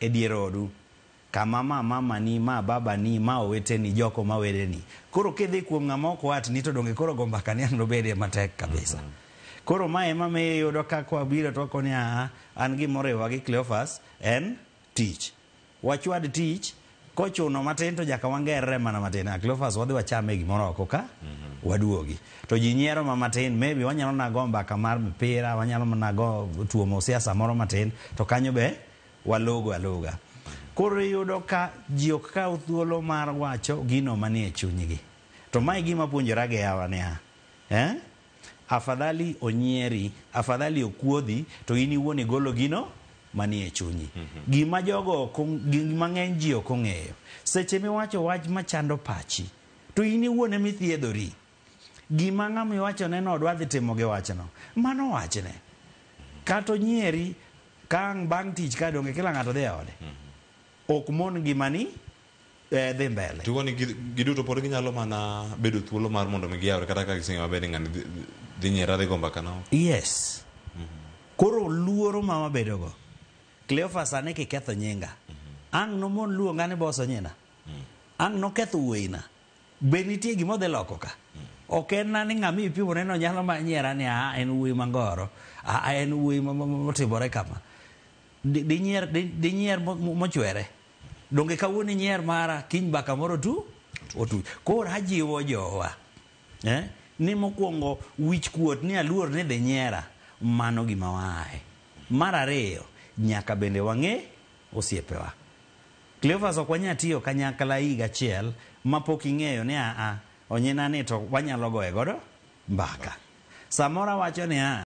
E dier odu, kama ma mamani, ma babani, ma oweteni, joko ma wedeni. Koro kidhi kuom ng'ama ok watni to donge koro go mbaka ni ang' nobedie matek kabisa. Koro ma ema miyo iyudo ka kwabiro to wakoni aa, an gima oriwa gi Cleophas en tich. Wachwad tich, kochuno matin to nyaka wangerre mana matin. Ah, Cleophas wadhi wachame gimoro oko ka, waduogi. To ji nyiero ma matin, maybe wanyalo na go mbaka mar mpira, wanyalo mana go tuomo siasa moro matin, to kanyo be walogo aloga. Koro iyudo ka ji ok kaw thuolo mar wacho gino manie chunygi. To mae gima puonjora gi yawa niya, eh? Afadhali onyieri, afadhali okuodhi, to in iwuon igolo gino manie chunyi. Gima jogo ok gima ng'eny ji ok ong'eyo. Seche miwacho wach machando pachi, to in iwuon ema ithiedhori. Gima ng'ama iwachone no dwa dhi timo gi wachno, mano wachne. Kata onyieri, ka ang' bang' tich ka donge kila ng'ato dhi e ode. Ok mon ngimani eh, dhi mbele. Tugo ni giduto pod ginyalo mana bedo thuolo mar mondo mi giyawre kata ka giseng'eyo maber ni ng'ani dhi- dhi nyiera dhi go mbaka na oko. Yes. Koro luoro ma wabedogo. Cleophas sani kiketho nyinga. Ang' nomon luonga ni boss onyina. Ang' noketho wuoyina. Be nitie gima odhi loko ka? Ok en na ni ng'ama ipimone no nyalo ma nyiera ni a en wuoyi mangoro. A en wuoyi motimore kama. Dinyier dinyier mochwere. Donge kawuono inyier mara kiny mbaka moro tu otu. Koro ajiwo jowa eh, ni mokwongo wich kuot ni aluor ni dhi nyiera mano gima waaye. Mar ariyo nyaka bende wang'e osiepewa. Cleophas ok wanyal tiyo kanyakla higa achiel mapok ing'eyo ni aa onyina ni to wanyalo goye godo mbaka. Samoro awacho niya.